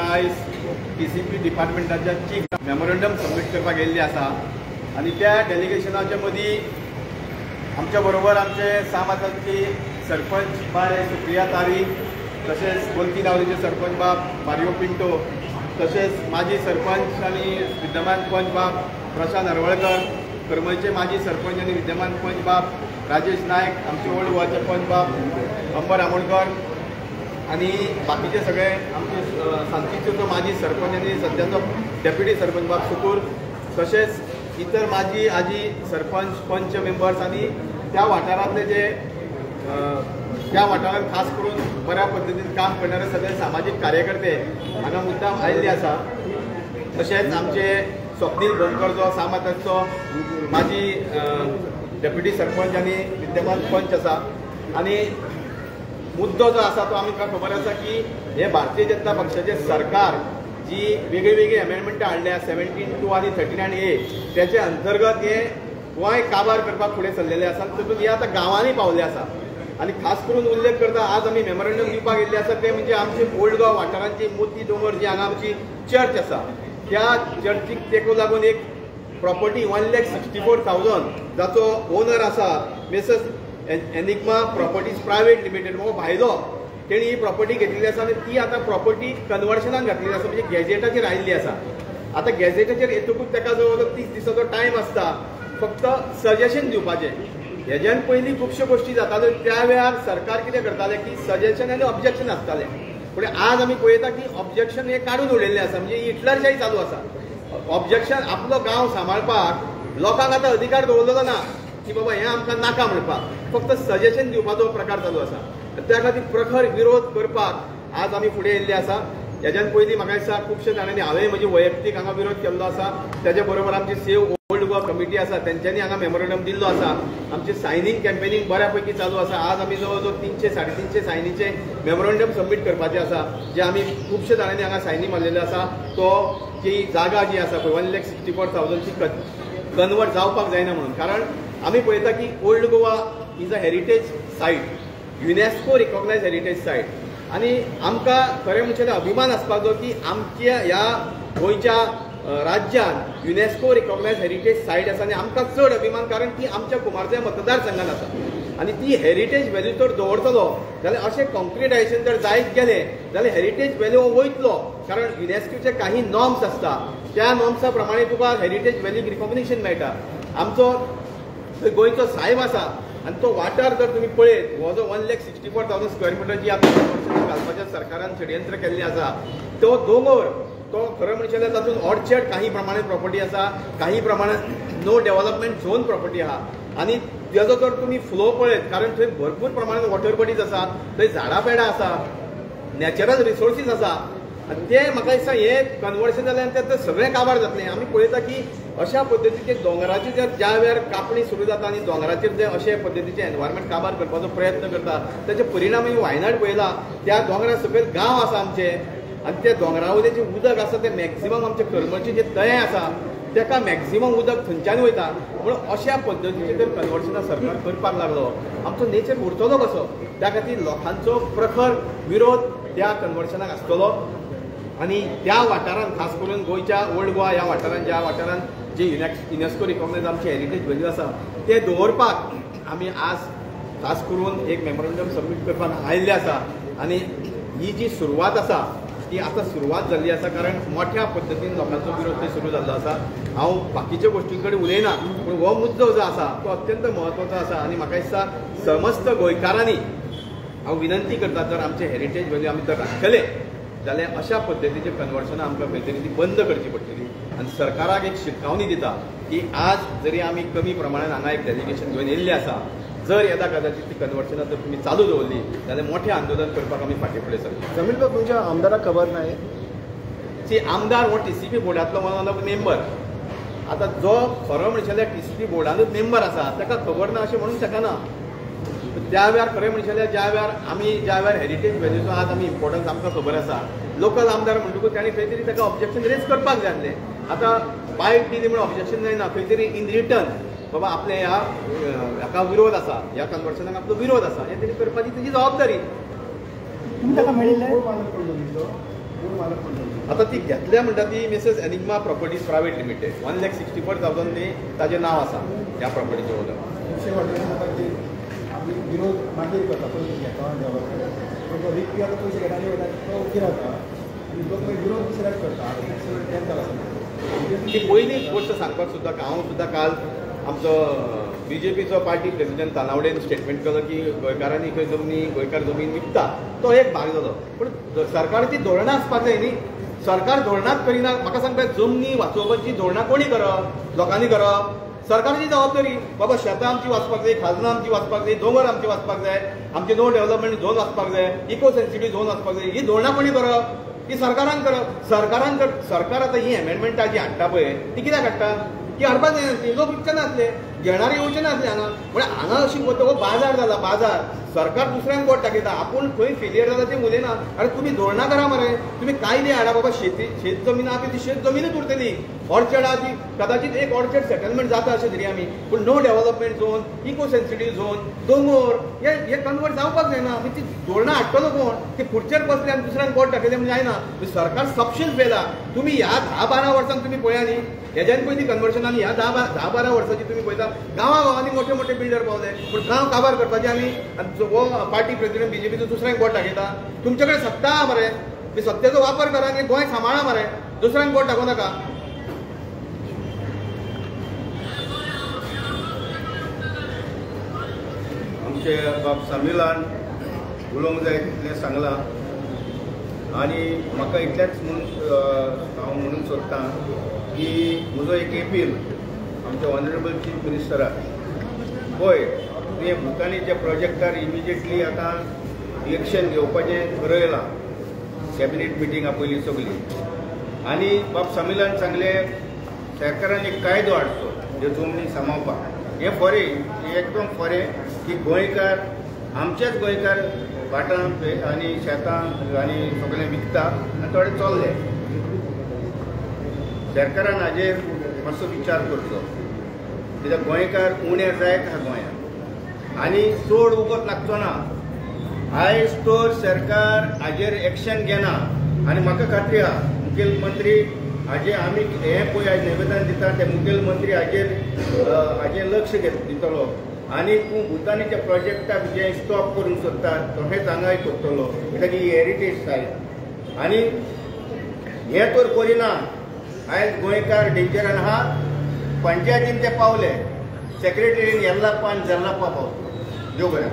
आयज TCP डिपार्टमेंटाच्या chief memorandum submit करपाक गेल्ली आसा आनी त्या डेलिगेशनाच्या मदीं आमच्या बरोबर आमचे सामाताची सरपंच बाय सुप्रिया तारी, तशेंच गोलती दावलीचे सरपंच बाब मारियो पिंटो, तशेंच माजी सरपंच आनी विद्यमान पंच बाब प्रशांत हरवळकर, करमलचे माजी सरपंच आनी विद्यमान पंच बाब राजेश नायक, आमचे ओल्ड गोवाचे पंच बाब अंबर आमोणकर आनी बाकीचे सगळे आमचे सांतीचो जो माजी सरपंच आनी सद्याचो डेप्युटी सरपंच बाब सुकूर, तशेंच इतर माजी आजी सरपंच पंच मेंबर्स आनी त्या वाठारांतले जे त्या वाठारांत खास करून बऱ्या पद्दतीन काम करणारे सगळे सामाजीक कार्यकर्ते हांगा मुद्दाम आयिल्ले आसा. तशेंच आमचे स्वप्नील भोमकर जो सामाताचो माजी डेप्युटी सरपंच आनी विद्यमान पंच आसा. आनी मुद्दो जो आसा तो आमकां खबर आसा की हे भारतीय जनता पक्षाचें सरकार जी वेगळी वेगळी अमेंडमेंटां हाडल्या 17(2) आनी 39A त्याचे अंतर्गत हे गोंय काबार करपाक फुडें सरलेले आसा. तातूंत हे आतां गांवांनी पावले आसा. आनी खास करून उल्लेख करता आज आमी मेमोरंडम दिवपाक गेल्ले आसा ते म्हणजे आमचे ओल्ड गोवा वाठारांची मोती दोंगर जी हांगा आमची चर्च आसा त्या चर्चीक तेंको लागून एक प्रॉपर्टी 1,64,000 जाचो ओनर आसा Messrs Enigma properties private limited हो भायलो, तेणी ही प्रॉपर्टी घेतलेली आसा आनी ती आतां प्रॉपर्टी कन्वर्शनाक घातलेली आसा, म्हणजे गॅजेटाचेर आयिल्ली आसा. आतां गॅजेटाचेर येतकूच ताका जवळ जवळ 30 दिसाचो टायम आसता फक्त सजेशन दिवपाचें. हेज्यान पयलीं खुबश्यो गोश्टी जाताल्यो त्या वेळार सरकार कितें करतालें की सजेशन आनी ऑब्जेक्शन आसतालें. पूण आज आमी पळयता की ऑब्जेक्शन हें काडून उडयल्लें आसा, म्हणजे हिटलरशाही चालू आसा. ऑब्जेक्शन आपलो गांव सांबाळपाक लोकांक आतां अधिकार दवरलेलो ना की बाबा हें आमकां नाका म्हणपाक, फक्त सजेशन दिवपाचो प्रकार चालू आसा. त्या खातीर प्रखर विरोध करपाक आज आमी फुडें येयल्ले आसा. हेज्यान पयलीं म्हाका दिसता खुबशे जाणांनी हांवें म्हजी वैयक्तीक हांगा विरोध केल्लो आसा. तेज्या बरोबर आमची सेव ओल्ड गोवा कमिटी आसा तेंच्यांनी हांगा मेमोरंडम दिल्लो आसा. आमची सायनींग कॅम्पेनींग बऱ्या पैकी चालू आसा. आज आमी जवळ जवळ 300 350 सायनीचे मेमोरंडम सबमीट करपाचें आसा, जे आमी खुबशे जाणांनी हांगा सायनी मारलेले आसा. तो जी जागा जी आसा पळय 1,64,000 ती कन्वर्ट जावपाक जायना म्हणून, कारण आमी पळयता की old Goa is a heritage site, UNESCO recognise heritage site. आनी आमकां खरें म्हणचे अभिमान आसपाक जाय की आमच्या ह्या गोंयच्या राज्यान युनेस्को रिकॉग्नायज हेरिटेज सायट आसा आनी आमकां चड अभिमान कारण ती आमच्या कुमारजुंवें मतदारसंघान आसा. आनी ती हेरिटेज व्हॅल्यू जर दवरतलो जाल्यार अशें कॉन्क्रिटायजेशन जर जायत गेलें जाल्यार हेरिटेज व्हॅल्यू वयतलो, कारण युनेस्कोचे काही नॉर्म्स आसता त्या नॉर्म्सा प्रमाणे तुका हेरिटेज व्हॅल्यूक रिकॉग्निशन मेळटा. आमचो गोंयचो सायब आसा आनी तो वाठार जर तुमी पळयत हो जो 1,64,000 स्क्वेअर मिटर जी आतां घालपाचें सरकारान षडयंत्र केल्लें आसा तो दोंगर तो खरें म्हणचें जाल्यार तातूंत ऑर्चर्ड काही प्रमाणांत प्रॉपर्टी आसा, काही प्रमाणांत नो डेव्हलपमेंट झोन प्रॉपर्टी आहा. आनी तेजो जर तुमी फ्लो पळयत कारण थंय भरपूर प्रमाणांत वॉटर बॉडीज आसा, थंय झाडां पेडां आसा, नॅचरल रिसोर्सीस आसा. आनी ते म्हाका दिसता हें कन्वर्शन जालें आनी तें सगळें काबार जातलें. आमी पळयता की अशा पद्दतीचे दोंगराचेर जर ज्या वेळार कापणी सुरू जाता आनी दोंगराचेर जे अशे पद्दतीचे एनवायरमेंट काबार करपाचो प्रयत्न करता ताचे परिणाम आमी वायनाड पळयला. त्या दोंगरा सकयल गांव आसा आमचे आनी त्या दोंगरा वयलें जें उदक आसा तें मॅक्सिमम आमचे करमलचें जें तळें आसा ताका मॅक्सिमम उदक थंयच्यान वयता. म्हणून अशा पद्दतीचें जर कन्वर्शनां सरकार करपाक लागलो आमचो नेचर उरतलो कसो? त्या खातीर लोकांचो प्रखर विरोध त्या कन्वर्शनाक आसतलो. आनी त्या वाठारांत खास करून गोंयच्या ओल्ड गोवा ह्या वाठारांत ज्या वाठारांत जे युनेस्को रिकॉग्नायज आमची हेरिटेज व्हॅल्यू आसा ते दवरपाक आमी आज खास करून एक मेमोरंडम सबमीट करपाक आयिल्ले आसा. आनी ही जी सुरवात आसा ती आतां सुरवात जाल्ली आसा, कारण मोठ्या पद्दतीन लोकांचो विरोध थंय सुरू जाल्लो आसा. हांव बाकीच्या गोश्टीं कडेन उलयना, पूण हो मुद्दो जो आसा तो अत्यंत म्हत्वाचो आसा. आनी म्हाका दिसता समस्त गोंयकारांनी हांव विनंती करता जर आमचे हेरिटेज व्हॅल्यू आमी जर राखतले जाल्यार अशा पद्दतीचें कन्वर्शनां आमकां खंय तरी ती बंद करची पडटली. आनी सरकाराक एक शिटकावणी दिता की आज जरी आमी कमी प्रमाणान हांगा एक डेलिगेशन घेवन येयल्लें आसा, जर येदा कदाचित ती कन्वर्शनां जर तुमी चालू दवरली जाल्यार मोठें आंदोलन करपाक आमी फाटीं फुडें सरतले. जमील बाब, तुमच्या आमदाराक खबर ना? सी, आमदार हो टीसीपी बोर्डांतलो वन ऑफ मेंबर. आतां जो खरो म्हणशे जाल्यार टीसीपी बोर्डानूच मेंबर आसा ताका खबर ना अशें म्हणूंक शकना. त्या वेळार खरें म्हणशे जाल्यार ज्या वेळार आमी ज्या वेळार हेरिटेज व्हॅल्यूचो आज आमी इम्पोर्टन्स आमकां खबर आसा, लोकल आमदार म्हणटकूच ताणें खंय तरी ताका ऑब्जेक्शन रेज करपाक जाय आसलें. आतां बायट दिली म्हणून ऑब्जेक्शन जायना, खंय तरी इन रिटर्न बाबा आपले ह्या हाका विरोध आसा, ह्या कन्वर्शनाक आपलो विरोध आसा, हें तेणी करपाची तेजी जबाबदारी. तुमी ताका मेळिल्ले? कोण मालक कोण? आतां ती घेतल्या म्हणटा ती Messrs Enigma properties private limited 1,64,000 ती ताजें नांव आसा ह्या प्रॉपर्टीचें ओनर. खुबशे फावटी आतां ती आमी विरोध मागीर करता, पयशे घेता डेवलप पूण तो विकपी आतां पयशे घेता आनी वयता तो ओगी रावता आनी लोक मागीर विरोध दुसऱ्याक करता. आतां तें आसा ती पयली गोश्ट सांगपाक सुद्दां हांव सुद्दां काल आमचो बीजेपीचो पार्टी प्रेसिडेंट तानावडेन स्टेटमेंट केलो की गोंयकारांनी खंय जमनी गोंयकार जमीन विकता तो एक भाग जालो. पूण सरकाराची धोरणां आसपाक जाय न्ही. सरकार धोरणांच करिना. म्हाका सांग पळय, जमनी वाचोवपाची धोरणां कोणी करप? लोकांनी करप. सरकाराची जबाबदारी बाबा शेतां आमची वाचपाक जाय, खाजनां आमची वाचपाक जाय, दोंगर आमचे वाचपाक जाय, आमचे नो डेव्हलपमेंट झोन वाचपाक जाय, इको सेन्सिटीव झोन वाचपाक जाय. ही धोरणां कोणी करप? ती सरकारान करप. सरकारान सरकार आतां ही एमेंडमेंटां जी हाडटा पळय ती कित्याक हाडटा? ती हाडपाक जायनासली, लोक विकचे नासले, घेणारे येवचे नासले हांगा. म्हळ्यार हांगा अशी हो बाजार जाला, बाजार. सरकार दुसऱ्यांक बोट दाखयता, आपूण खंय फेलियर जाला तें उलयना. अरे तुमी धोरणां करा मरे, तुमी कायदे हाडा बाबा. शेती शेत जमीन आहा ती शेत जमीनच उरतली. ऑर्चर्ड आहा ती कदाचित एक ऑर्चर्ड सेटलमेंट जाता अशें धरी आमी, पूण no development zone, eco sensitive zone, दोंगोर हे कन्वर्ट जावपाक जायना. ती धोरणां हाडटलो कोण? ती खुर्चेर बसले आनी दुसऱ्यांक बोट दाखयलें म्हणजे जायना. सरकार सपशील फेला. तुमी ह्या 10-12 वर्सांक तुमी पळया न्ही, हेज्यान पयलीं कन्वर्शन आनी ह्या 10-12 वर्सांची तुमी पळयता गांवा गांवांनी मोठे मोठे बिल्डर पावले, पूण गांव काबार करपाचे आमी हो पार्टी प्रेसिडेंट बीजेपीचो दुसऱ्यांक बोट दाखयता. तुमचे कडेन सत्ता आहा मरे, ती सत्तेचो वापर करा आनी गोंय सांबाळा मरे, दुसऱ्यांक बोट दाखोवं नाका. आमचे बाब सामिलान उलोवंक जाय तितलें सांगलां आनी म्हाका इतलेंच म्हणून हांव म्हणूंक सोदतां की म्हजो एक एपील आमच्या ऑनरेबल चीफ मिनिस्टराक, पळय तुवें भुतानीच्या प्रोजेक्टार इमिजिएटली आतां इलेक्शन घेवपाचें ठरयलां, कॅबिनेट मिटींग आपयली सगळी. आनी बाब सामिलान सांगलें सरकारान एक कायदो हाडचो ह्यो जमनी सांबाळपाक. हें फरें, हें एकदम फरें की गोंयकार आमचेच गोंयकार भाटां आनी शेतां आनी सगळें विकता आनी थोडे चल्ले. सरकारान हाजेर मातसो विचार करचो कित्याक गोंयकार उणे जायत आहा गोंयांत आनी चड वगत लागचो ना. आयज तर सरकार हाजेर एक्शन घेना आनी म्हाका खात्री आहा मुखेलमंत्री हाजे आमी हें पळय आयज निवेदन दिता ते मुखेलमंत्री हाजेर हाजेर लक्ष दितलो आनी तूं भुतानीच्या प्रोजेक्टाक जें स्टॉप करूंक सोदता तशेंच हांगाय करतलो कित्याक ही हेरिटेज सायट. आनी हें तर करिना आयज गोंयकार डेंजरान आहा. पंचायतीन ते पावले, सेक्रेटरीन येल्लाप्पा आनी जल्लाप्पा पावले. देव बरें.